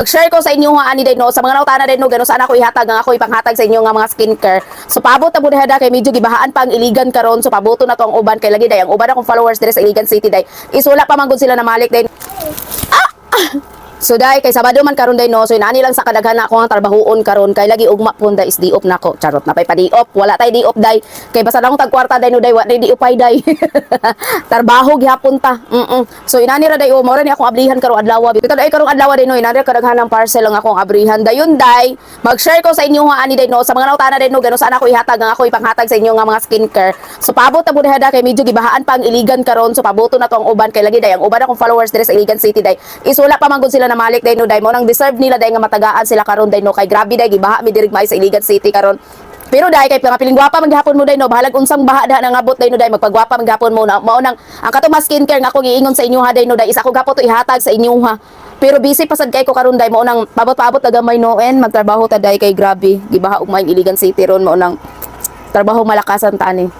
Mag-share ko sa inyo nga ani day no, sa mga nautana day no, gano sana ako ihatag ang ako ipanghatag sa inyo nga mga skincare. So paabot na pud hada kay medyo gibahaan pa ang Iligan karon, so pabuto na to ang uban kay lagi day ang uban akong followers dire sa Iligan City day. Is wala pa man gud sila namalik day. So day kay Sabado man karon day no, so inani lang sa kadaghan na ako ang trabahoon karon kay lagi ugma pud day is diop nako. Charot na pay pa-diop, wala tay diop day. Kay basta akong tagkwarta day no day, wa day diopay day. Trabaho gihapon ta. So inani ra day o mao ra ni akong ablihan karong adlaw. Bitaw day karong adlaw day no, inani ra kadaghan ng parcel ang akong abrihan. Dayon day, mag-share ko sa inyo nga ani day no, sa mga nautana day no, gano sana ako ihatag ang ako ipanghatag sa inyo nga mga skincare. So paabot na pud hada kay medyo gibahaan pa ang Iligan karon, so pabuto na to ang uban kay lagi day ang uban akong followers dire sa Iligan City day. Is wala pa man gud sila namalik day no day, mo nang deserve nila day nga matagaan sila karon day no, kay grabe day gibaha mi diri sa Iligan City karon. Pero day kay mga piling gwapa man gihapon mo day no, bahalag unsang baha da nangabot day no day, magpagwapa man gihapon mo na. Mao nang ang katong mga skincare nga akong giingon sa inyo ha day no day, isa ko gapot to ihatag sa inyo ha. Pero busy pa sad kay ko karon day, mao nang pabot-pabot na gamay no en magtrabaho ta day kay grabe gibaha og may Iligan City ron, mao nang trabaho malakasan ta ani.